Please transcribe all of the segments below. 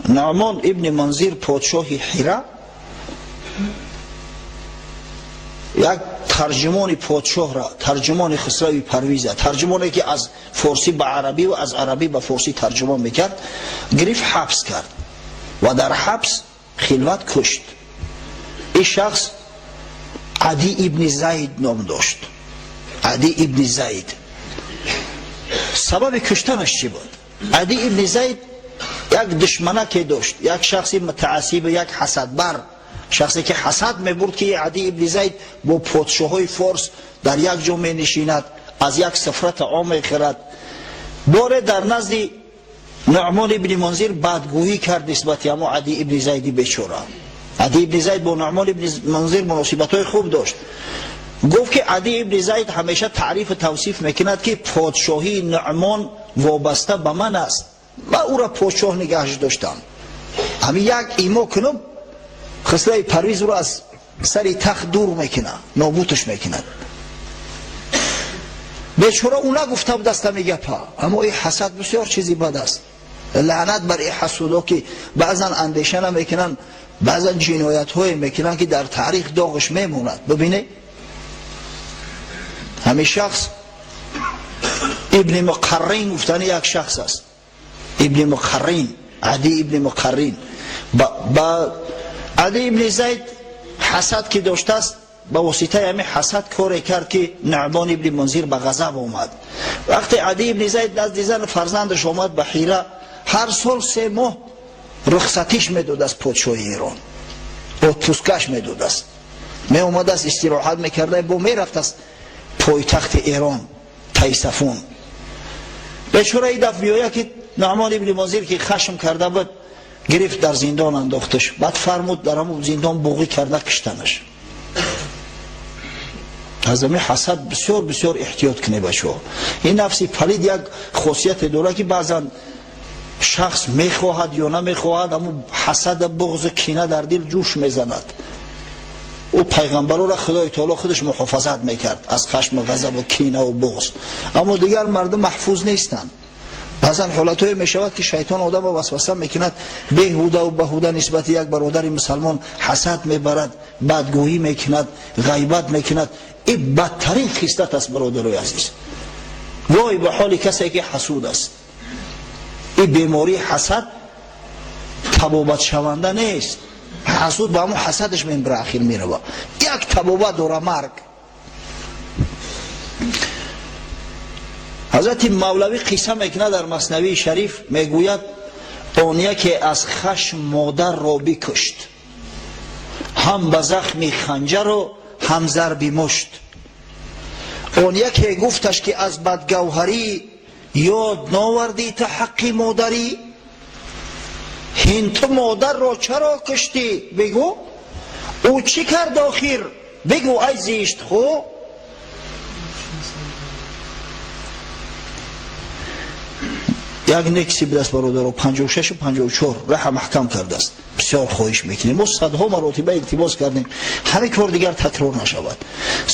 Нуъмон ибни Мунзир, подшоҳи Ҳира, як тарҷумони подшоҳра, тарҷумони Хусрави Парвиза, тарҷумоне ки аз форсӣ ба арабӣ ва аз арабӣ ба форсӣ тарҷумон мекард, гирифт, ҳабс кард ва дар ҳабс хилват кушт. Ин шахс Адӣ ибни Зайд ном дошт. Адӣ ибни Зайд. Сабаби куштанаш чӣ буд? Адӣ ибни Зайд як душманаке дошт, як шахси мутаассиб, як ҳасадбар, шахсе ки ҳасад мебурд, ки Адӣ ибни Зайд бо подшоҳои форс дар як ҷо менишинад, аз як сифра таом мехӯрад. Боре дар назди Нуъмон ибни Мунзир бадгӯӣ кард нисбати ҳамо Адӣ ибни Зайди бечора. Адӣ ибни Зайд бо Нуъмон ибни Мунзир муносибатҳои хуб дошт. Гуфт, ки Адӣ ибни Зайд ҳамеша таърифу тавсиф мекунад, ки подшоҳии Нуъмон вобаста ба ман аст, ман ӯро подшоҳ нигаҳш доштам. Ҳамин як имо кунам, Хусрави Парвиз ӯро аз сари тахт дур мекунад, нобудаш мекунад. Бечора ӯ нагуфта буд аст ҳами гапа, аммо ин ҳасад бисёр чизи бад аст. Лаънат бар ин ҳасудо, ки баъзан андеша намекунанд, баъзан ҷиноятҳое мекунанд, ки дар таърих доғаш мемонад. Бибинед, ҳамин шахс Ибни Муқаррин гуфтани як шахс аст, Ибни Муқаррин, Адӣ ибни Муқаррин. Ба Адӣ ибни Зайд ҳасад ки доштааст, ба воситаи ҳамин ҳасад коре кард, ки Нуъмон ибни Мунзир ба ғазаб омад. Вақте Адӣ ибни Зайд назди зан фарзандаш омад ба Ҳира, ҳар сол 3 моҳ рухсатиш медод аз подшоҳи Эрон, отпускаш медодааст, меомадааст, истироҳат мекарда, бо мерафтааст пойтахти Эрон, Тайсафун. Бечора и дафъ меояд, ки Нуъмон ибни Мунзир, ки хашм карда буд, гирифт, дар зиндон андохташ. Баъд фармуд, дар ҳамон зиндон буғӣ карда киштанаш. Аз ҳамин ҳасад бисёр бисёр эҳтиёт кунед, бачаҳо. Ин нафси палид як хосияте дорад, ки баъзан шахс мехоҳад ё намехоҳад, ҳамун ҳасада, буғзу кина дар дил ҷӯш мезанад. Ӯ пайғамбарора Худои таоло худаш муҳофазат мекард аз хашму ғазабу кинаву буғз, аммо дигар мардум маҳфуз нестанд. Баъзан ҳолатҳое мешавад, ки шайтон одамро васваса мекунад, беҳудаву баҳуда нисбати як бародари мусалмон ҳасад мебарад, бадгӯӣ мекунад, ғайбат мекунад. Ин бадтарин хислат аст, бародарои азиз. Вой ба ҳоли касе ки ҳасуд аст! Ин бемории ҳасад табобатшаванда нест. Ҳасуд ба ҳамон ҳасадаш мембира, ахир мерава. Як табобат дора: марг. Ҳазрати Мавлавӣ қисса мекунад дар Маснавии Шариф, мегӯяд: он яке аз хашм модарро бикушт, ҳам ба захми ханҷару ҳам зарби мушт. Он яке гуфташ, ки аз бадгавҳарӣ ёд новардӣ та ҳаққи модарӣ. Ҳин ту модарро чаро куштӣ, бигӯ? Ӯ чӣ кард охир, бигӯ, ай зиштхӯ? Як Некси будааст, бародаро, 56-54, раҳа маҳкам кардааст. Бисёр хоҳиш мекунем, мо садҳо маротиба илтимос кардем, ҳамин кор дигар такрор нашавад.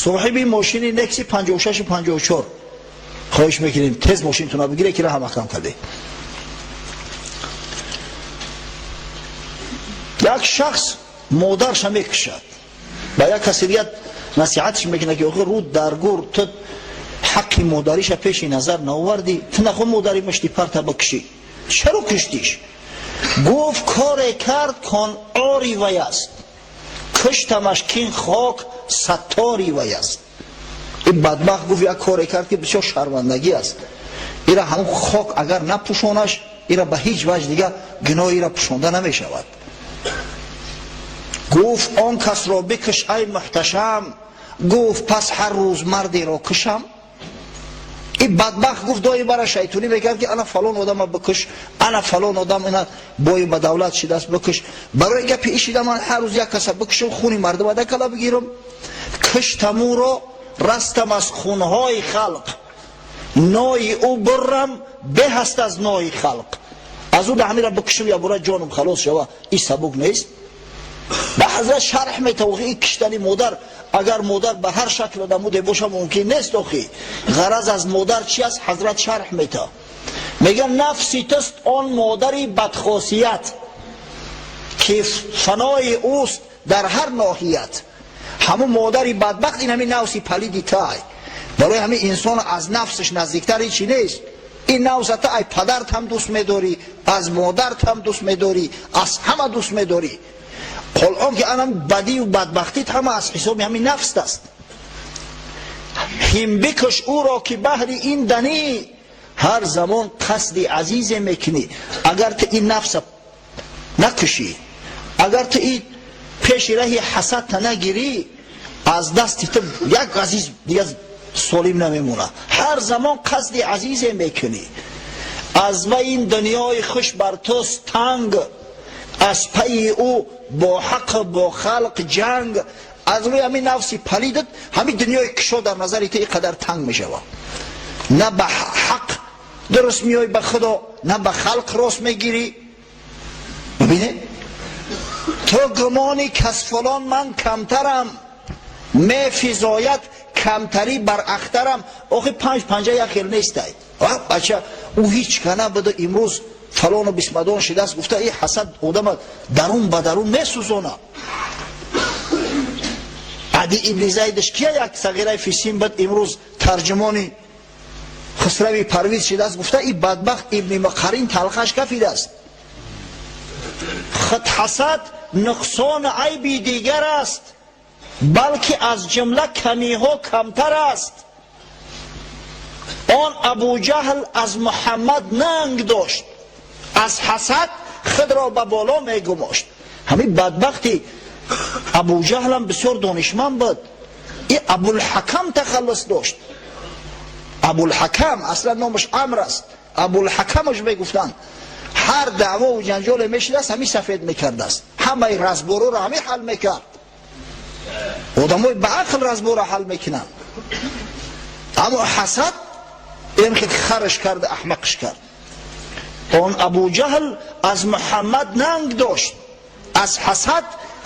Соҳиби мошини Некси 56-54, хоҳиш мекунем, тез мошинтона бигире, ки раҳа маҳкам карде. Як шахс модарша мекушад. Ба як каси дигар насиҳатш мекунад, ки охир рӯ дар гур, ту ҳаққи модариша пеши назар наовардӣ, ту нахо модари мушти парта бикушӣ, чаро куштиш? Гуфт: коре кард, кон ори вай аст, куштамаш, кин хок саттори вай аст. Ин бадбахт гуфт, як коре кард, ки бисёр шармандагӣ аст, ира ҳамон хок агар напӯшонаш, ира ба ҳеҷ ваҷ дигар гуноҳи ира пӯшонда намешавад. Гуфт: он касро бикуш, ай муҳташам. Гуфт: пас ҳар рӯз мардеро кушам? Ин бадбахт гуфт, доим бара шайтонӣ мекард, ки ана фалон одама бикуш, ана фалон одам ина бои ба давлат шидааст, бикуш. Барои гапи ишида ман ҳар рӯз як каса бикушам, хуни мардума дакала бигирам. Киштамуро, растам аз хунҳои халқ, нои ӯ буррам беҳаст аз нои халқ. Аз ӯ ҳамира бикушам, ябора ҷонам халос шава. Ин сабук нест. Ба ҳазрат шарҳ метавохи, ин киштани модар, агар модар ба ҳар шакл намуде боша, мумкин нест. Охи ғараз аз модар чи аст? Ҳазрат шарҳ мета, мега: нафси туст он модари бадхосият. Ки фанои ӯст дар ҳар ноҳият. Ҳамун модари бадбахт ин ҳамин нафси палиди тай. Барои ҳамин инсон аз нафсаш наздиктар ҳечи нест. Ин нафсата ай падарт ҳам дӯст медорӣ, аз модарт ҳам дӯст медорӣ, аз ҳама дӯст медорӣ. Ҳол он ки анам бадию бадбахтит ҳама аз ҳисоби ҳамин нафст аст. Ҳим бикаш ӯро ки баҳри ин данӣ, ҳар замон қасди азизе мекунӣ. Агар ту ин нафса накушӣ, агар ту ин пеши раҳи ҳасадта нагирӣ, аз дасти ту як азиз дигар солим намемонад. Ҳар замон қасди азизе мекунӣ. Аз вай ин дунёи хуш бар туст танг, аз пайи ӯ бо ҳақ бо халқ ҷанг. Аз рӯи ҳамин нафси палидат ҳамин дунёи кишо дар назари ту ин қадар танг мешавад. На ба ҳақ дуруст меоӣ ба Худо, на ба халқ рост мегирӣ. Бибинед, ту гумони кас фалон ман камтарам, мефизояд камтарӣ бар ахтарам. Охи панҷ панҷа як хел нестай. Бача ӯ ҳеҷ ка набуда, имрӯз фалону бисмадон шидааст, гуфта и ҳасад одама дарун ба дарун месӯзонад. Ади ибни Зайдаш кия як сағираи фисин буд, имрӯз тарҷумони Хусрави Парвиз шидааст, гуфта и бадбахт ибни Мақарин талхаш кафидааст. Худ ҳасад нуқсон айби дигар аст, балки аз ҷумла камиҳо камтар аст. Он Абуҷаҳл аз Муҳаммад нанг дошт, аз ҳасад худро ба боло мегумошт. Ҳамин бадбахти Абуҷаҳлам бисёр донишманд буд. И Абулҳакам тахаллус дошт. Абулҳакам аслан номаш Амр аст, Абулҳакамаш мегуфтанд. Ҳар даъвову ҷанҷоле мешидааст, ҳамин сафед мекардааст, ҳамаи разбороро ҳамин ҳал мекард. Одамои ба ақл разбора ҳал мекунанд, аммо ҳасад ин хараш карда, аҳмақш кард. Он Абуҷаҳл аз Муҳаммад нанг дошт, аз ҳасад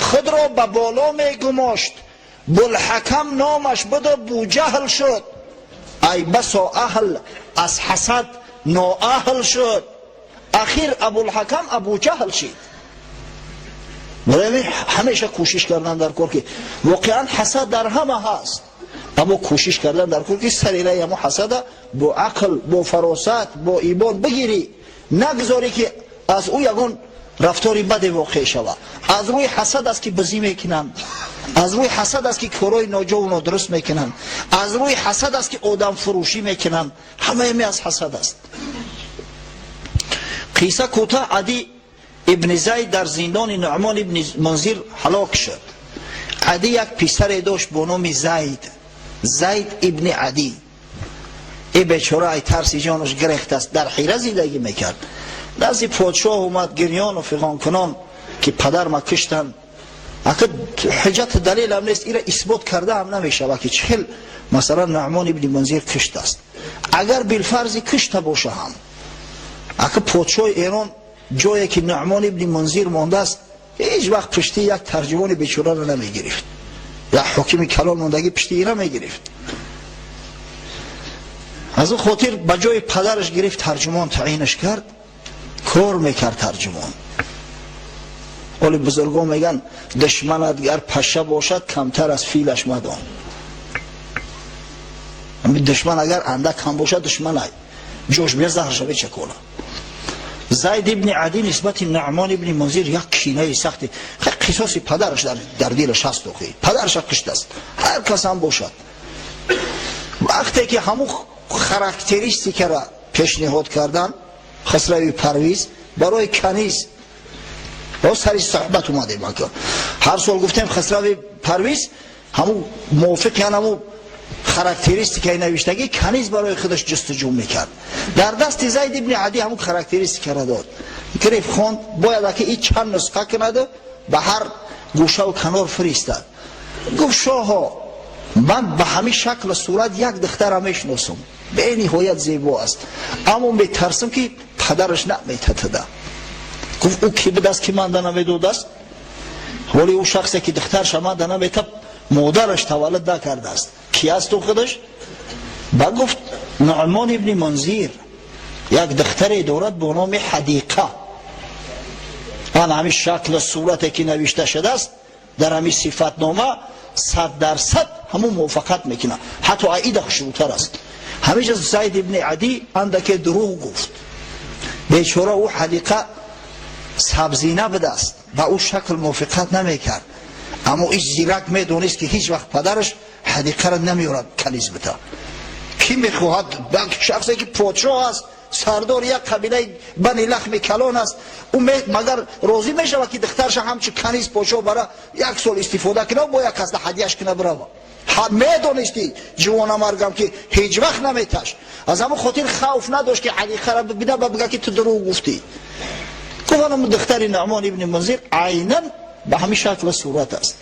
худро ба боло мегумошт. Булҳакам номаш буду Буҷаҳл шуд. Ай басо аҳл аз ҳасад ноаҳл шуд. Ахир Абулҳакам Абуҷаҳл шид. Барои ҳамеша кӯшиш кардан дар кор, ки воқеан ҳасад дар ҳама ҳаст, аммо кӯшиш кардан дар кор, ки сари раи ҳамо ҳасада бо ақл, бо фаросат, бо имон бигирӣ, нагзорӣ ки аз ӯ ягон рафтори баде воқеъ шавад. Аз рӯи ҳасад аст ки бизӣ мекунанд, аз рӯи ҳасад аст ки корҳои ноҷову нодуруст мекунанд, аз рӯи ҳасад аст ки одамфурӯшӣ мекунанд. Ҳамаи аз ҳасад аст. Қисса кӯтоҳ, Ади ибни Зайд дар зиндони Нуъмон ибни Мунзир ҳалок шуд. Ади як писаре дошт бо номи Зайд, Зайд ибни Адӣ. И бечора ай тарси ҷонаш гирехтааст, дар ҳира зиндагӣ мекард. Назди подшоҳ омад гирёну фиғонкунон, ки падарма киштанд. Ака ҳуҷҷату далелам нест, ира исбот карда ҳам намешавад, ки чӣ хел масалан Нуъмон ибни Мунзир киштааст. Агар билфарзи кишта боша ҳам, ака подшоҳи Эрон ҷое ки Нуъмон ибни Мунзир мондааст, ҳеҷ вақт пушти як тарҷумони бечораро намегирифт. Як ҳокими калон мондагӣ пушти ира мегирифт. Аз он хотир ба ҷои падараш гирифт, тарҷумон таъинаш кард, кор мекард тарҷумон. Оли бузургон мегӯянд: душманат гар паша бошад, камтар аз филаш мадон. Душман агар андак ҳам бошад, душманай ҷош бия заҳрша мечакона. Зайд ибни Адӣ нисбати Нуъмон ибни Мунзир як кинаи сахти, қисоси падараш дар дилаш ҳаст, охи падараша киштааст, ҳар кас ҳам бошад. Вақте ки ҳамун характеристикара пешниҳод кардан Хусрави Парвиз барои каниз, о сари суҳбат омадем, ҳар сол гуфтем, Хусрави Парвиз ҳамун мувофиқи ҳамун характеристикаи навиштагӣ каниз барои худаш ҷустуҷӯ мекард. Дар дасти Зайд ибни Адӣ ҳамун характеристикара дод, гирифт, хонд. Бояд аки и чанд нусха кунаду ба ҳар гӯшаву канор фиристад. Гуфт: шоҳо, ман ба ҳамин шаклу сурат як духтара мешиносам, бениҳоят зебо аст, аммо метарсам, ки падараш наметатада. Гуфт: ӯ ки будааст, ки манда намедодааст? Ҳоли ӯ шахсе ки духтарша манда намета, модараш таваллуд накардааст. Ки аст ӯ худаш? Ба гуфт: Нуъмон ибни Мунзир як духтаре дорад бо номи Ҳадиқа. Ан ҳамин шаклу сурате ки навишта шудааст дар ҳамин сифатнома 100% ҳамун мувофиқат мекунад, ҳатто аида хушрӯтар аст. Ҳамеша Зайд ибни Адӣ андаке дурӯғ гуфт. Бечора ӯ ҳадиқа сабзина будааст, ба ӯ шакл мувофиқат намекард. Аммо ин зирак медонист, ки ҳеҷ вақт падараш ҳадиқаро намеорад каниз бита. Кӣ мехоҳад шахсе ки подшоҳ аст, сардори як қабилаи Бани Лахми калон аст, ӯ магар розӣ мешавад, ки духтарша ҳамчун каниз подшоҳ бара як сол истифода кунад, бо як касда ҳадияш куна бирава? Медонисти ҷувонамаргам, ки ҳеҷ вақт наметаш. Аз ҳамон хотир хавф надошт, ки ҳадиқаро бибина ба бига, ки ту дурӯғ гуфтӣ. Гуфтам, духтари Нуъмон ибни Мунзир айнан ба ҳамин шаклу сурат аст.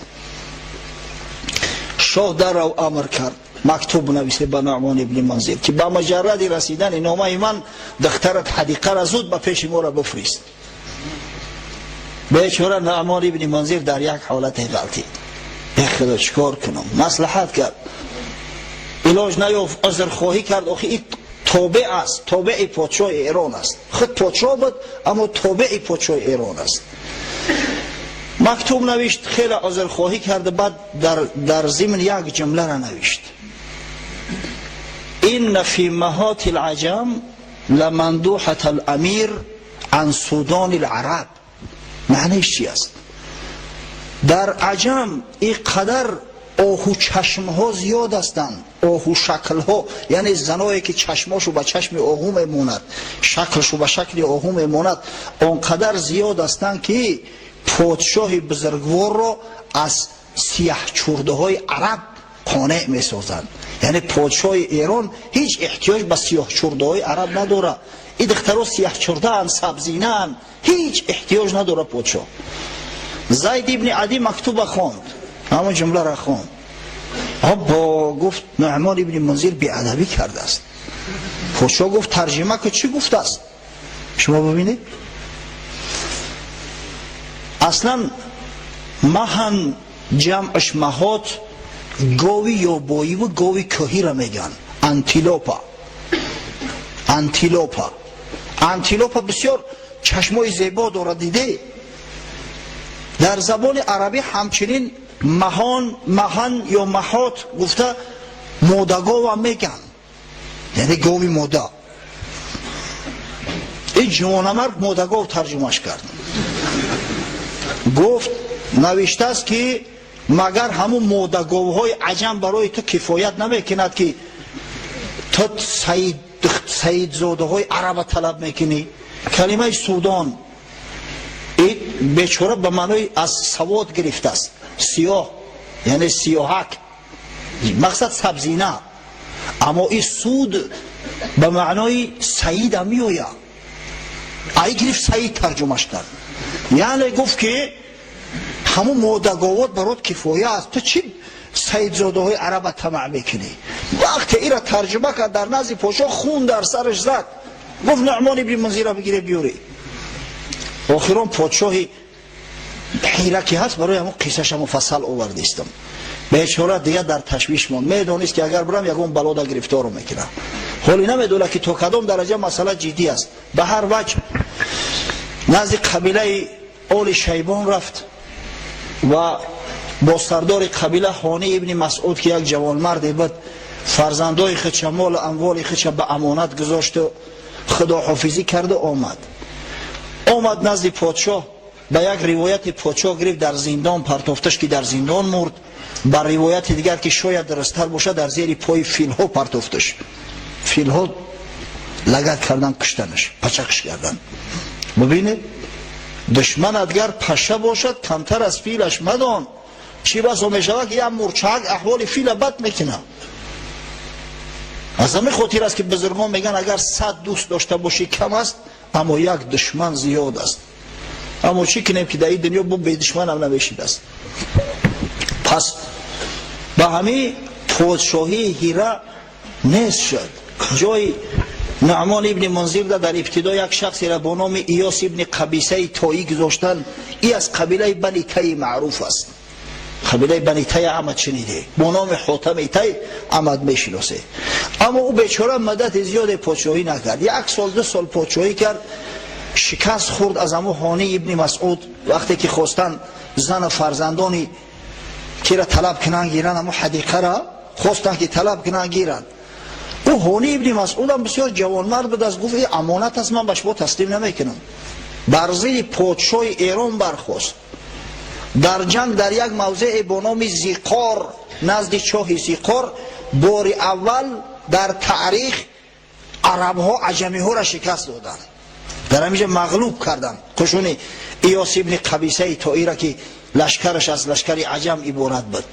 Шоҳ дарав амр кард: мактуб нависе ба Нуъмон ибни Мунзир, ки ба муҷарради расидани номаи ман духтарат ҳадиқаро зуд ба пеши моро бифирист. Бечора Нуъмон ибни Мунзир дар як ҳолате ғалтид. Э худо, чӣ кор кунам? Маслиҳат кард, илоҷ наёфт, узрхоҳӣ кард. Охи ин тобеъ аст, тобеи подшоҳи Эрон аст. Худ подшоҳ буд, аммо тобеи подшоҳи Эрон аст. Мактуб навишт, хеле узрхоҳӣ кард, баъд дар зимн як ҷумларо навишт: إن في مهات العجم لمندوحة الأمير عن سودان العرب. Маънаиш чи аст? Дар аҷам ин қадар оҳу чашмҳо зиёд ҳастанд, оҳу шаклҳо, яъне заное ки чашмошу ба чашми оҳу мемонад, шаклшу ба шакли оҳу мемонад, он қадар зиёд ҳастанд, ки подшоҳи бузургворро аз сияҳчурдаҳои араб қонеъ месозанд. Яъне подшоҳи Эрон ҳеҷ эҳтиёҷ ба сиёҳчурдаҳои араб надорад. Ин духтаро сияҳчурдаанд, сабзинаанд, ҳеҷ эҳтиёҷ надорад подшоҳ. Зайд ибни Адӣ мактуба хонд, ҳамон ҷумларо хонд. Бо гуфт, Нуъмон ибни Мунзир беадабӣ кардааст. Подшоҳ гуфт: тарҷима ки чӣ гуфтааст. Шумо бибинед, аслан маҳан ҷамъш маҳот, гови ёбоиву гови кӯҳиро мегӯянд, антилопа. Антилопа, антилопа бисёр чашмои зебо дорад, диде. Дар забони арабӣ ҳамчунин маҳон, маҳан ё маҳот гуфта модагова мегӯянд, яъне гови мода. Ин ҷавонамард модагов тарҷумаш кард. Гуфт, навиштааст, ки магар ҳамун модаговҳои аҷам барои ту кифоят намекунад, ки ту саидзодаҳои араба талаб мекунӣ? Калимаи судон бечора ба маънои аз савод гирифтааст, сиёҳ, яъне сиёҳак, мақсад сабзина. Аммо ин суд ба маънои саида меояд, ай гирифт, саид тарҷумаш кард. Яъне гуфт, ки ҳамун модаговот барот кифоя аст, ту чӣ саидзодаҳои араба тамаъ мекунӣ? Вақте ира тарҷума кард дар назди подшоҳ, хун дар сараш зад. Гуфт: Нуъмон ибни Мунзира бигире, биёре. Охирон подшоҳи ҳира ки ҳаст, барои ҳамон қиссаша муфассал овардистам. Бечора дигар дар ташвиш монд. Медонист, ки агар бирам, ягон балода гирифторо мекунам. Ҳоле намедонад, ки то кадом дараҷа масъала ҷиддӣ аст. Ба ҳар ваҷ назди қабилаи Оли Шайбон рафт ва бо сардори қабила Ҳони ибни Масъуд, ки як ҷавонмарде буд, фарзандои худша, молу амволи худша ба амонат гузошту худоҳофизӣ карду омад. Омад назди подшоҳ. Ба як ривояти подшоҳ гирифт, дар зиндон партофташ, ки дар зиндон мурд. Ба ривояти дигар, ки шояд дурусттар бошад, дар зери пои филҳо партофташ, филҳо лагат кардан, куштанаш, пачақш кардан. Бубинед, душманат гар паша бошад, камтар аз филаш мадон. Чӣ басо мешавад, ки як мурчаак аҳволи фила бад мекунад. Аз ҳамин хотир аст, ки бузургон мегӯянд: агар 100 дӯст дошта бошӣ, кам аст, аммо як душман зиёд аст. Аммо чӣ кунем, ки дар ин дунё бо бедушманам намешидааст? Пас ба ҳамин подшоҳии Ҳира нест шуд. Ҷои Нуъмон ибни Мунзирда дар ибтидо як шахсеро бо номи Иёс ибни Қабисаи Тоӣ гузоштанд. И аз қабилаи Бани Тай маъруф аст. Қабилаи Бани Тай амад шуниде, бо номи Ҳотами Тай амад мешиносе. Аммо ӯ бечора муддати зиёде подшоҳӣ накард, як сол, 2 сол подшоҳӣ кард. Шикаст хӯрд аз ҳамун Ҳони ибни Масъуд, вақте ки хостанд зану фарзандони кира талаб кунанд, гиранд, ҳамун ҳадиқара хостанд ки талаб кунанд, гиранд. Ӯ Ҳони ибни Масъудам бисёр ҷавонмард буд, аз гуфт: «Ин амонат аст, ман ба шумо таслим намекунам». Бар зидди подшоҳи Эрон бархост дар ҷанг, дар як мавзеъе бо номи Зиқор, назди чоҳи Зиқор. Бори аввал дар таърих арабҳо аҷамиҳоро шикаст доданд, дар ҳаминҷа мағлуб карданд қушуни Иёс ибни Қабисаи Тоира, ки лашкараш аз лашкари аҷам иборат буд.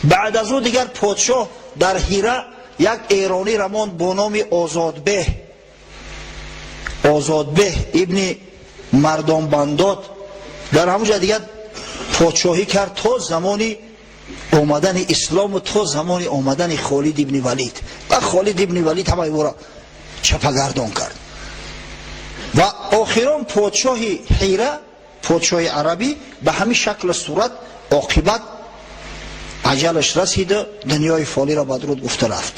Баъд аз ӯ дигар подшоҳ дар Ҳира як эронӣ рамонд бо номи Озодбеҳ, Озодбеҳ ибни Мардонбандод. Дар ҳамунҷа дигар подшоҳӣ кард то замони омадани ислому то замони омадани Холид ибни Валид. Ва Холид ибни Валид ҳамаи ӯро чапагардон кард. Ва охирон подшоҳи Ҳира, подшоҳи арабӣ, ба ҳамин шаклу сурат оқибат аҷалаш расиду дунёи фониро бадруд гуфта рафт.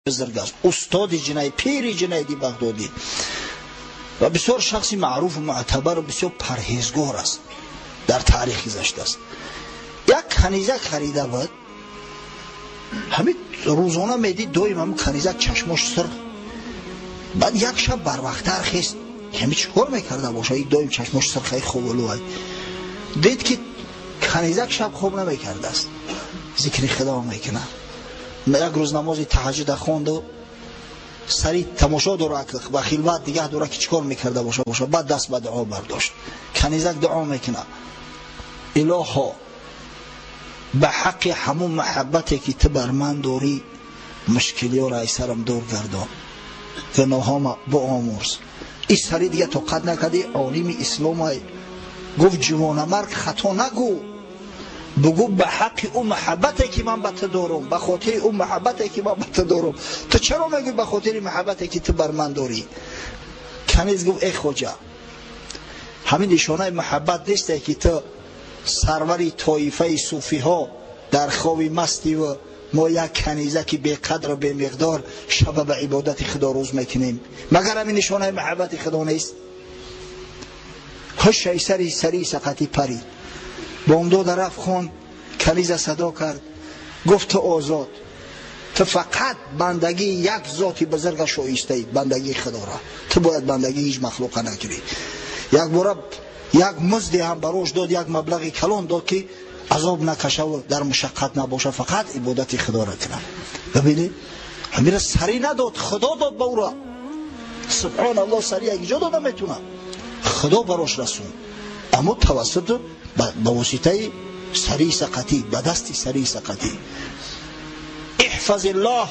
Бузург аст, устоди Ҷунайд, пири Ҷунайди Бағдодӣ ва бисёр шахси маъруфу муътабару бисёр парҳезгор аст, дар таърих гузаштааст. Як канизак харида буд. Ҳамин рӯзона медид, доим ҳамин канизак чашмош сурх. Баъд як шаб барвақттар хест, ҳами чӣ кор мекарда боша, доим чашмош сурхаи хоболуай. Дид, ки канизак шаб хоб намекардааст, зикри худо мекунад. Як рӯз намози таҳаҷҷуда хонду сари тамошо дора ба хилват дигаҳ дора, ки чӣ кор мекарда боша. Баъд даст ба дуо бардошт. Канизак дуо мекунад: «Илоҳо, ба ҳаққи ҳамун маҳаббате, ки ту бар ман дорӣ, мушкилиёро ай сарам дур гардон, гуноҳома биомӯрз». И сари дига тоқат накарди, олими исломай, гуфт: «Ҷувонамарг, хато нагӯ, бугӯ ба ҳаққи ӯ маҳаббате, ки ман ба ту дорам, ба хотири ӯ маҳаббате, ки ман ба ту дорам. Ту чаро мегӯӣ ба хотири маҳаббате, ки ту бар ман дорӣ?» Каниз гуфт: «Эй хоҷа, ҳамин нишонаи маҳаббат несте, ки ту сарвари тоифаи суфиҳо дар хоби мастиву мо як канизаки беқадру бемиқдор шаба ба ибодати худо рӯз мекунем? Магар ҳамин нишонаи маҳаббати худо нест?» Ҳушаи сари сари сақатӣ парид. Бомдода рафт хон, каниза садо кард, гуфт: «Ту озод, ту фақат бандагии як зоти бузурга шоистаӣ, бандагии худоро. Ту бояд бандагии ҳеҷ махлуқа накунӣ». Якбора як музде ҳам барош дод, як маблағи калон дод, ки азоб накашаву дар мушаққат набоша, фақат ибодати худоро кунад. Бибинед, ҳамира сарӣ надод, худо дод ба ӯро. Субҳоналлоҳ, сарӣ як ҷо дода метунад, худо барош расонд, аммо тавассуту ба воситаи сарии сақатӣ, ба дасти сарии сақатӣ. احفظ الله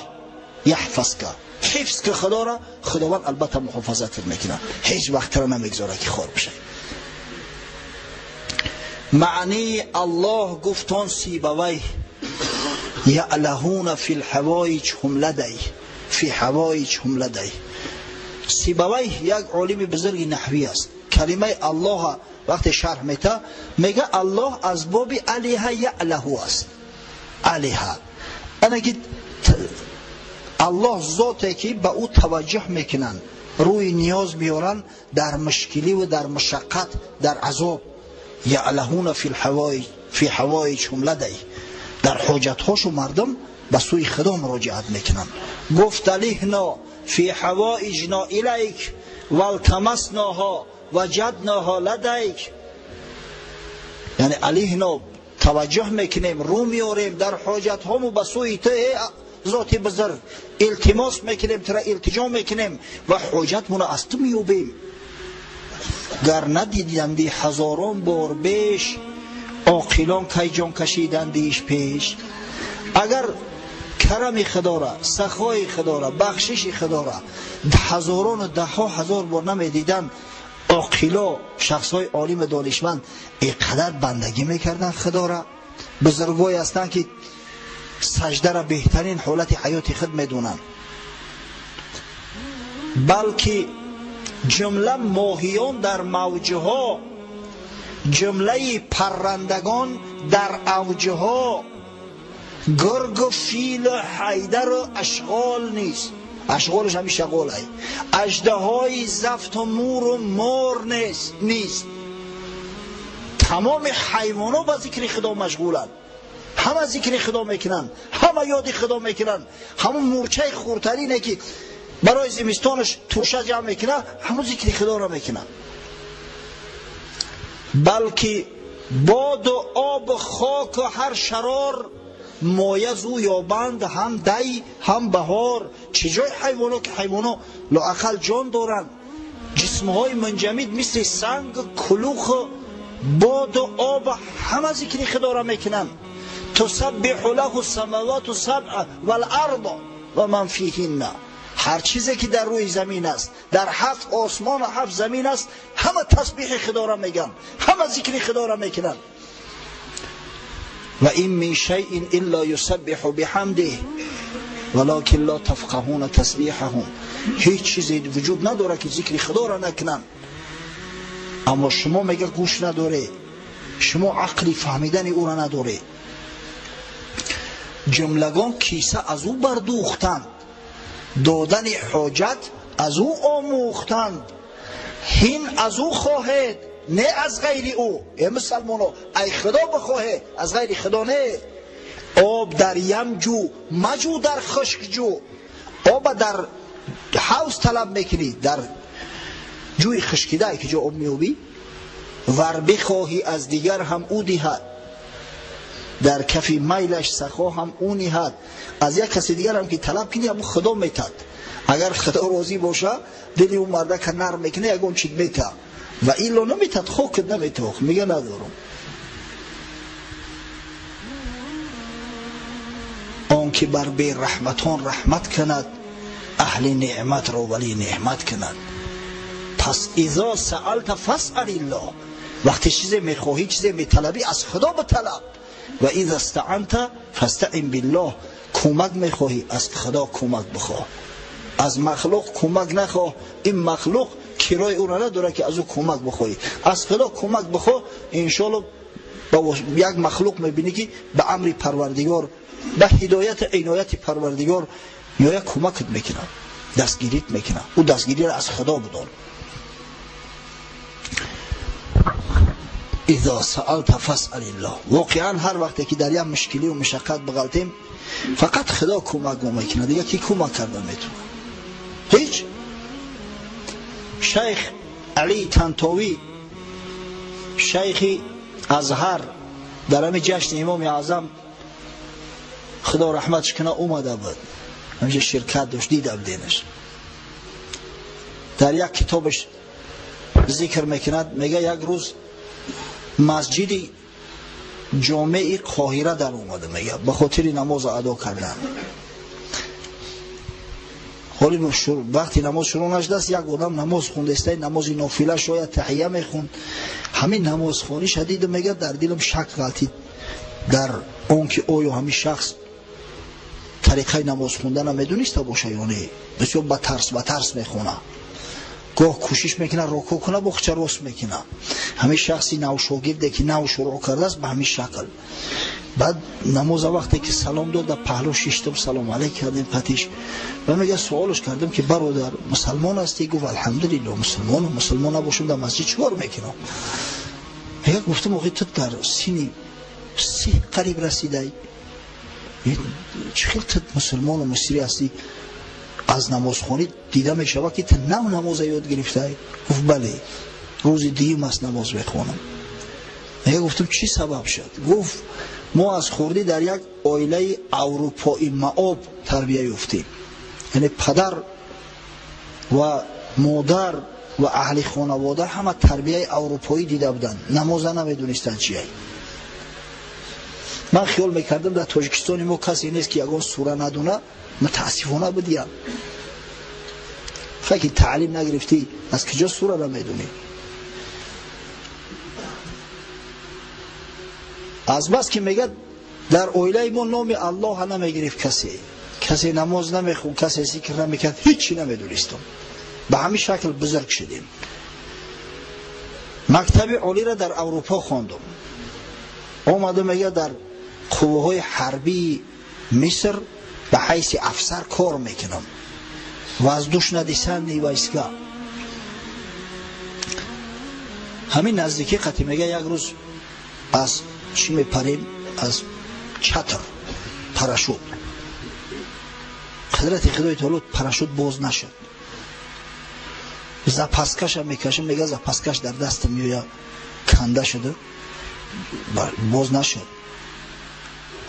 يحفظك. Ҳифз ки худоро, худованд албатта муҳофазатат мекунад, ҳеҷ вақт тра намегзорад, ки хор бишавӣ. Маънии Аллоҳ гуфтон Сибавай: يألهون في الحوائج هم لديه في حوائج هم لديه. Сибавай як олими бузурги наҳвӣ аст. Калимаи Аллоҳа вақте шарҳ мета, мега: Аллоҳ аз боби أله يأله аст. أله ана ки Аллоҳ зоте, ки ба ӯ таваҷҷӯҳ мекунанд, рӯи ниёз меоранд дар мушкиливу дар мушаққат, дар азоб. يألهون في حوائج هم لديه. Дар ҳоҷатҳошу мардум ба сӯи худо муроҷиат мекунанд. Гуфт: ألهنا في حوائجنا إليك والتمسناها وجدناها لديك. Яъне ألهنا таваҷҷӯҳ мекунем, рӯ меорем дар ҳоҷатҳому ба сӯи ту, зоти бузург, илтимос мекунем, тура илтиҷо мекунем ва ҳоҷатмонро аз ту меёбем. Гар надиданди ҳазорон бор беш, оқилон кай ҷон кашидандиш пеш. Агар карами худора, сахои худора, бахшиши худора ҳазорону даҳҳо ҳазор бор намедиданд, оқило, шахсҳои олиму донишманд инқадар бандагӣ мекарданд худора? Бузургое ҳастанд, ки саждара беҳтарин ҳолати ҳаёти худ медонанд. Балки ҷумла моҳиён дар мавҷҳо, ҷумлаи паррандагон дар авҷҳо, гургу филу ҳайдару ашғол низ Ашғолаш ҳами шағолай. Аждаҳои зафту муру мор нест. Тамоми ҳайвоно ба зикри Худо машғуланд. Ҳама зикри Худо мекунанд, ҳама ёди Худо мекунанд. Ҳамун мурчаи хурдтарине ки барои зимистонаш туша ҷамъ мекунад, ҳамун зикри Худоро мекунанд. Балки боду об хоку ҳар шарор моя зу ёбанд ҳам дай ҳам баҳор. Чӣ ҷои ҳайвоно ки ҳайвоно лоақал ҷон доранд, ҷисмҳои мунҷамид мисли санг, кулух, боду об ҳама зикри Худоро мекунанд. Тусаббиҳу лаҳу самавату сабъ вал-ард ва ман фиҳинна. Ҳар чизе ки дар рӯи замин аст, дар ҳафт осмон ва ҳафт замин аст, ҳама тасбиҳи Худоро мегӯянд, ҳама зикри Худоро мекунанд. Ва ин мин шайъин илла юсаббиҳу биҳамдиҳ валакин ла тафқаҳуна тасбиҳаҳум. Ҳеҷ чизе вуҷуд надорад ки зикри Худоро накунанд. Аммо шумо мега гӯш надоред, шумо ақли фаҳмидани ӯро надоред. Ҷумлагон киса аз ӯ бардӯхтанд, додани ҳоҷат аз ӯ омӯхтанд. Ҳин аз ӯ хоҳед, не аз ғайри ӯ. Э мусалмоно, ай Худо бихоҳед, аз ғайри Худо не. Об дар ям ҷӯ, маҷӯ дар хушк ҷӯ. Оба дар ҳавз талаб мекунӣ, дар ҷӯи хушкидае ки ҷо об меёбӣ. Вар бихоҳӣ аз дигар ҳам ӯ диҳад, дар кафи майлаш сахо ҳам ӯ ниҳад. Аз як каси дигар ҳам ки талаб кунӣ, ҳамун Худо метад. Агар Худо розӣ боша, дили ӯ мардака нарм мекунад, ягон чиз мета. Ва илло наметад, хокат наметох, мега надорам. Он ки бар бераҳматон раҳмат кунад, аҳли неъматро вали неъмат кунад. Пас изо саалта фасъалиллоҳ. Вақте чизе мехоҳӣ, чизе металабӣ, аз Худо биталаб. Ва иза стаанта фастаин биллоҳ. Кӯмак мехоҳӣ, аз Худо кӯмак бихоҳ. Аз махлуқ кӯмак нахоҳ. Ин махлуқ кирои ӯро надорад ки аз ӯ кӯмак бихоҳӣ. Аз Худо кӯмак бихоҳ, иншоалло як махлуқ мебинӣ ки ба амри Парвардигор, ба ҳидояту инояти Парвардигор меояд, кӯмакат мекунад, дастгирит мекунад. Ӯ дастгириро аз Худо бидон. Изо саалта фасъалиллоҳ. Воқеан ҳар вақте ки дар як мушкилӣ ва мушаққат бағалтем, фақат Худо кӯмак мо мекунад, дигар ки кӯмак карда метавонад? Ҳеҷ. Шайх Алӣ Тантовӣ, шайхи Азҳар, дар ҳамин ҷашни Имоми Аъзам Худо раҳматш кунад омада буд, ҳаминҷа ширкат дошт, дида буденаш. Дар як китобаш зикр мекунад, мега як рӯз масҷиди ҷомеи Қоҳира дар омада, мега ба хотири намоз адо кардан. Ҳоли вақти намоз шурӯъ нашудааст, як одам намоз хундаиста, намози нофила шояд таҳия мехунд. Ҳамин намозхониша дидам, мега дар дилам шак ғалтид дар он ки оё ҳамин шахс тариқаи намоз хундана медониста боша ё не. Бисёр ба тарс мехона, гоҳ кӯшиш мекунад рукӯъ кунад, бохча рост мекунад. Ҳамин шахси навшогирде ки нав шурӯъ кардааст ба ҳамин шакл. Баъд намоза вақте ки салом дод, дар паҳлӯ шиштам, салом алейк кардем патиш. Ва мега суолш кардам ки бародар, мусалмон ҳастӣ? Гуфт алҳамдулиллоҳ, мусалмонам. Мусалмон набошам дар масҷид чӣ кор мекунам? Мега гуфтам охи ту дар синни 30 қариб расидай, чӣ хел ту мусалмону мусири ҳастӣ? Аз намозхонӣ дида мешавад ки ту нав намоза ёд гирифтай. Гуфт бале, рӯзи дуюм аст намоз мехонам. Мега гуфтам чӣ сабаб шуд? Гуфт мо аз хурдӣ дар як оилаи аврупои маоб тарбия ёфтем. Яъне падар ва модар ва аҳли хонавода ҳама тарбияи аврупоӣ дида буданд, намоза намедонистанд чие. Ман хиёл мекардам дар Тоҷикистони мо касе нест ки ягон сура надона. Мутаассифона будиям. Фақат таълим нагирифтӣ, аз куҷо сура намедонӣ? Аз бас ки мегӯяд дар оилаи мо номи Аллоҳа намегирифт касе, касе намоз намехӯнд, касе зикр намекард, ҳеҷ чӣ намедонистам. Ба ҳамин шакл бузург шудем. Мактаби олиро дар Аврупо хондум. Омада мегӯяд дар қувваҳои ҳарбии Миср ба ҳайси афсар кор мекунам. Воздушно-десантные войска. Ҳамин наздикӣ қати мега як рӯз аз чӣ мепарем, аз чатр парашют. Қудрати Худои таоло парашют боз нашуд. Запаскаша мекашем, мега запаскаш дар дастам меоя, канда шуда, боз нашуд.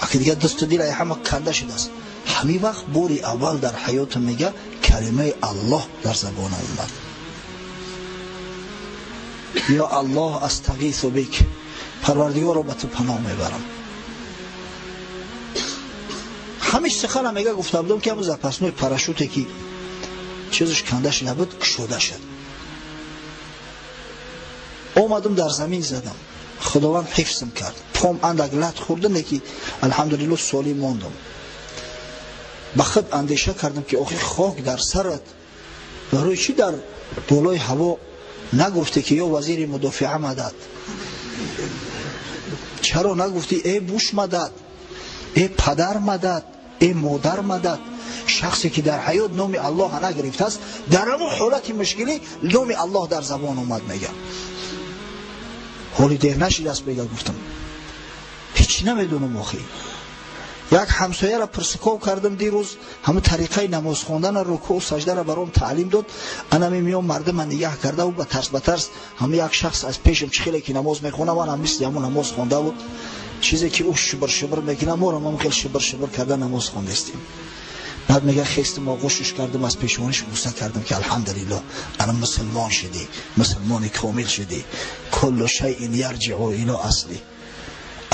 Аки дигар дасту дил ҳама канда шудааст. Ҳамин вақт бори аввал дар ҳаётам мега калимаи Аллоҳ дар забонам омад. Ё Аллоҳ, астағису бик, Парвардигоро ба ту паноҳ мебарам. Ҳамин сухана мега гуфта будам, ки ҳамун запасной парашюте ки чизаш канда шуда буд, кушода шуд. Омадам дар замин задам. Худованд ҳифзм кард. Пом андак лат хӯрда, леки алҳамдулиллоҳ солим мондам. Ба худ андеша кардам, ки охи хок дар сарат, барои чӣ дар болои ҳаво нагуфте ки ё вазири мудофиа мадад? Чаро нагуфти э Буш мадад, э падар мадад, э модар мадад? Шахсе ки дар ҳаёт номи Аллоҳ нагирифтааст, дар ҳамон ҳолати мушкилӣ номи Аллоҳ дар забон омад. Мега ҳоли дер нашидааст. Мега гуфтам ҳеҷ намедонам. Охи як ҳамсояро пурсуков кардам дирӯз, ҳамун тариқаи намоз хондана, рукӯъ саждаро баром таълим дод. Анами миён мардима нигаҳ кардаву ба тарс ба тарс ҳамун як шахс аз пешам чӣ хеле ки намоз мехона, ман ҳам мисли ҳамун намоз хондаву чизе ки ӯ шибр шибр мекунад, моро ҳам хел шибр шибр карда намоз хондестем. Баъд мега хестам, оғӯшш кардам, аз пешониш буса кардам, ки алҳамдулиллоҳ, ана мусулмон шудӣ, мусулмони комил шудӣ. Куллу шайъин ярҷиъу ило асли.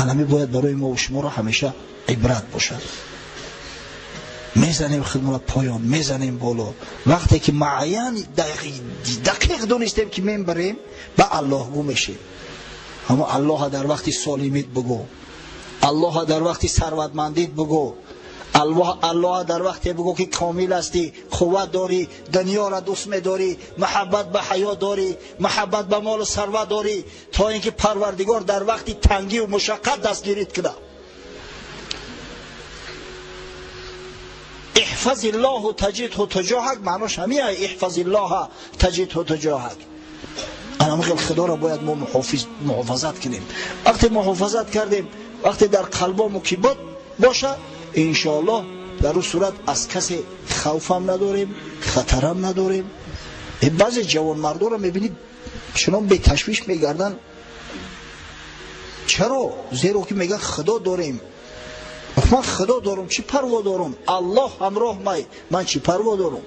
Анами бояд барои мо шуморо ҳамеша ибрат бошад. Мезанем худмонро поён, мезанем боло. Вақте ки муайян дақиқ донистем, ки мебарем, ба Аллоҳгӯ мешем. Аммо Аллоҳа дар вақти солимит бугӯ, Аллоҳа дар вақти сарватмандит бугӯ, Аллоҳа дар вақте бугӯ, ки комил ҳастӣ, қувват дорӣ, дунёро дӯст медорӣ, муҳаббат ба ҳаёт дорӣ, муҳаббат ба молу сарват дорӣ, то ин ки Парвардигор дар вақти тангию мушаққат дастгирит кунад. احفظ الله تجده تجاهك معناش همینه. احفظ الله تجده تجاهك. انا خیلی خدا را باید ما محافظت کنیم. وقتی محافظت کردیم، وقتی در قلبا مکیبات باشه، انشاءالله در اون صورت از کسی خوفم نداریم، خطرم نداریم. بعضی جوان مردا رو میبینید چنان به تشویش میگردن. چرا؟ زیرا که میگن خدا داریم. من خدا دارم، چی پروا دارم؟ الله همراه مای، من چی پروا دارم؟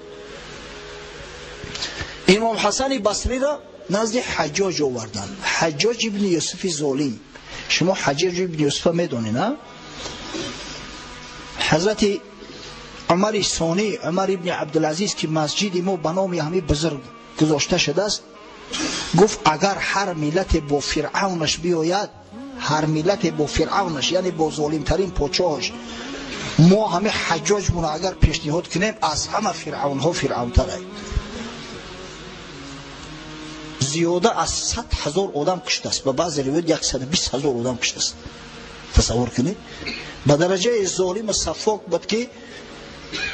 امام حسن بصری را نزد حجاج آوردن. حجاج ابن یوسف ظالم. شما حجاج ابن یوسف میدونید نه؟ حضرت عمر ثانی، عمر ابن عبدالعزیز که مسجد ما به نام همین بزرگ گذاشته شده است، گفت اگر هر ملت با فرعونش بیاید، هر ملت با فرعونش، یعنی با ظالمترین پادشاهش، ما همه حجاج مون اگر پیشنهاد کنیم، از همه فرعون ها فرعون تره. زیاده از 100,000 آدم کشته است. به بعضی روایت 120,000 آدم کشته است. تصور کنید به درجه ظالم سفاک بود که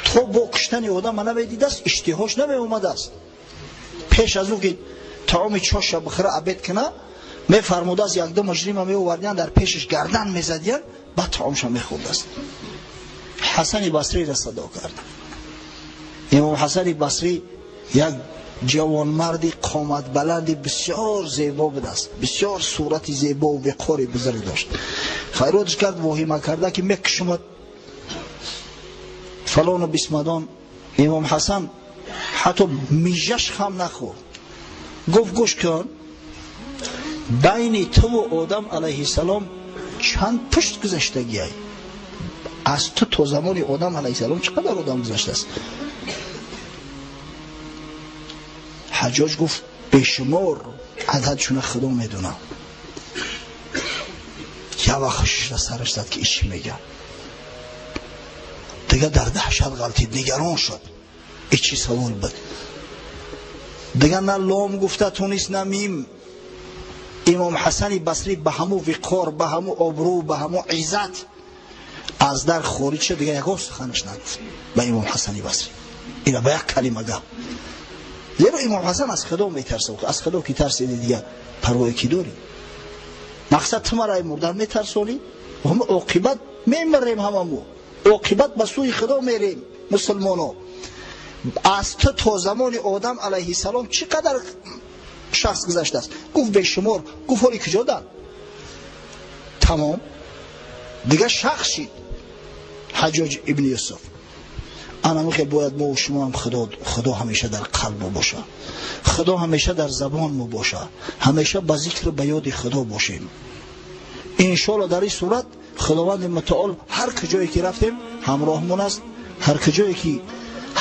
تا با کشتن آدم نمیدید است، اشتهاش نمی اومده است. پیش از او که طعام چاش بخوره، عبید کنه، میفرموده است یک دو مجرم می آوردن در پیشش گردن میزدین، بعد طعامش میخورد است. حسن بصری را صدا کرد. امام حسن بصری یک جوانمردی قامت بلند بسیار زیبا بود است، بسیار صورت زیبا و وقار بزرگ داشت. خیراتش کرد، واهمه کرده که میکشمد فلان و بسمدان. امام حسن حتی میژش هم نخورد. گفت گوش کن، بین تو و آدم علیه السلام چند پشت گذشتگی ای؟ از تو تا زمان آدم علیه السلام چقدر آدم گذشته است؟ حجاج گفت بیشمار، عددشون خدا میدونم. یه وقت سرش زد که ایشی میگه. دیگه در دهشت غلطید، نگران شد. ای چی سوال بود؟ دیگه نه لام گفته تونست نه میم. امام حسن بصری به همو وقار، به همو آبرو، به همو عزت از در خارج شد. دیگه یکم سخنش نگفت به امام حسن بصری. Ина ба як калима гап. Зеро Имом Ҳасан аз Худо метарсад. Аз Худо ки тарсиди, дига парвое ки дорӣ? Мақсад, ту маро мурдан метарсонӣ? Оқибат мемирем ҳамамо, оқибат ба сӯи Худо мерем. Мусулмоно, аз ту то замони Одам алайҳиссалом чӣ қадар шахс гузаштааст? Гуфт: бешумор. Гуфт: ҳоли куҷо дан? Тамом, дига шахс шид Ҳаҷоҷ ибни Юсуф. Анамихе бояд мо шумо ҳам Худо ҳамеша дар қалб боша, Худо ҳамеша дар забон мо боша, ҳамеша ба зикру ба ёди Худо бошем. Иншоалло, дар ин сурат Худованди Мутаол ҳар куҷое ки рафтем, ҳамроҳмон аст. Ҳар куҷое ки,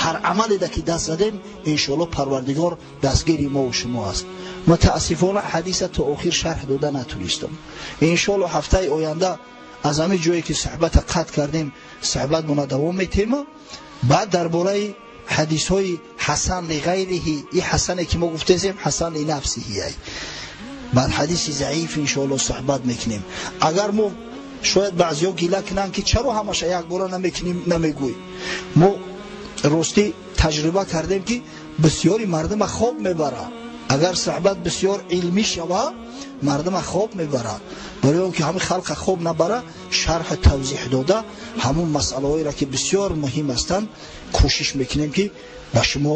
ҳар амаледа ки даст задем, иншоалло, Парвардигор дастгири мо шумо аст. Мутаассифона, ҳадиса то охир шарҳ дода натунистам. Иншоалло, ҳафтаи оянда аз ҳамин ҷое ки суҳбата қатъ кардем, суҳбатмона давом метема. Баъд дар бораи ҳадисҳои ҳасан лиғайриҳи, и ҳасане ки мо гуфтесем, ҳасан линафсиҳи, баъд ҳадиси заиф, иншоалло, суҳбат мекунем. Агар мо шояд баъзиҳо гила кунанд, ки чаро ҳамаша якбора намекунем, намегӯй. Мо ростӣ таҷриба кардем, ки бисёри мардума хоб мебарад. Агар суҳбат бисёр илмӣ шава, мардума хоб мебарад. Барои он ки ҳамин халқа хоб набара, шарҳу тавзеҳ дода, ҳамун масъалаҳоеро, ки бисёр муҳим ҳастанд, кӯшиш мекунем, ки ба шумо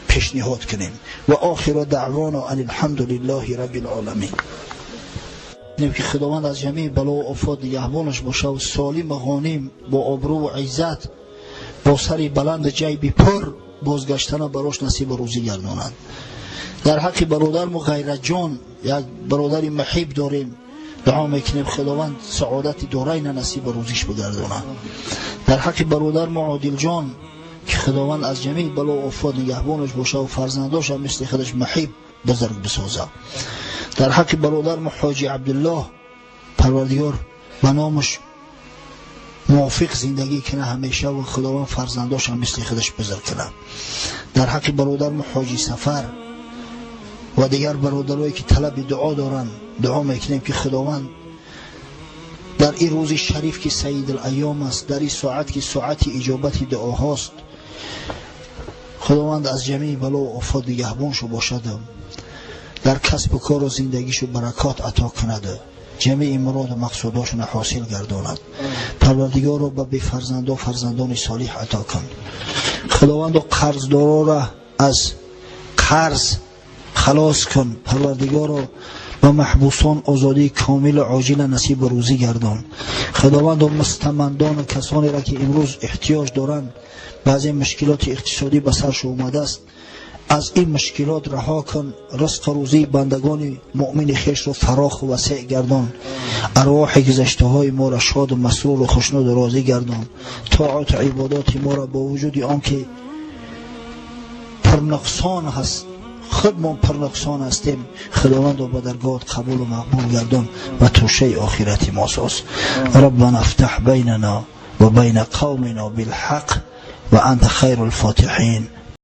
пешниҳод кунем. Ва охиру даъвона ан алҳамду лиллаҳи раббил оламин. Ки Худованд аз ҷамеи балову офот нигаҳбонаш боша, солиму ғоним, бо обрӯву иззат, бо сари баланду ҷайби пур бозгаштана барош насибу рӯзӣ гардонад. Дар ҳаққи бародармо Ғайратҷон, як бародари муҳиб дорем, дуо мекунем, Худованд саодати дорайна насибу рӯзиш бигардонад. Дар ҳаққи бародармо Одилҷон, ки Худованд аз ҷамеи бало офот нигаҳбонаш боша ва фарзандоша мисли худаш муҳиб бузург бисозад. Дар ҳаққи бародармо Ҳоҷи Абдуллоҳ, Парвардигор ба номаш мувофиқ зиндагӣ кунад ҳамеша ва Худованд фарзандоша мисли худаш бузург кунад. Дар ҳаққи бародармо Ҳоҷи Сафар ва дигар бародарое, ки талаби дуо доранд, дуо мекунем, ки Худованд дар ин рӯзи шариф, ки сайидул-айём аст, дар ин соат, ки соати иҷобати дуоҳост, Худованд аз ҷамеи бало офот нигаҳбоншу бошад, дар касбу кору зиндагишу баракот ато кунад, ҷамеи муроду мақсудошона ҳосил гардонад. Парвардигоро, ба бефарзандо фарзандони солиҳ ато кун. Худовандо, қарздорора аз қарз халос кун. Парвардигоро, ба маҳбусон озодии комилу оҷила насибу рӯзӣ гардон. Худовандо, мустамандону касонеро, ки имрӯз эҳтиёҷ доранд, баъзе мушкилоти иқтисодӣ ба саршо омадааст, аз ин мушкилот раҳо кун. Ризқу рӯзии бандагони муъмини хешро фароху васеъ гардон. Арвоҳи гузаштаҳои моро шоду масруру хушнуду розӣ гардон. Тоату ибодоти моро, бо вуҷуди он ки пурнуқсон ҳаст, худмон пурнуқсон ҳастем, Худовандо, ба даргоҳат қабулу мақбул гардон ва тӯшаи охирати мо соз. ربنا افتح بيننا وبين قومنا بالحق وأنت خير الفاتحين.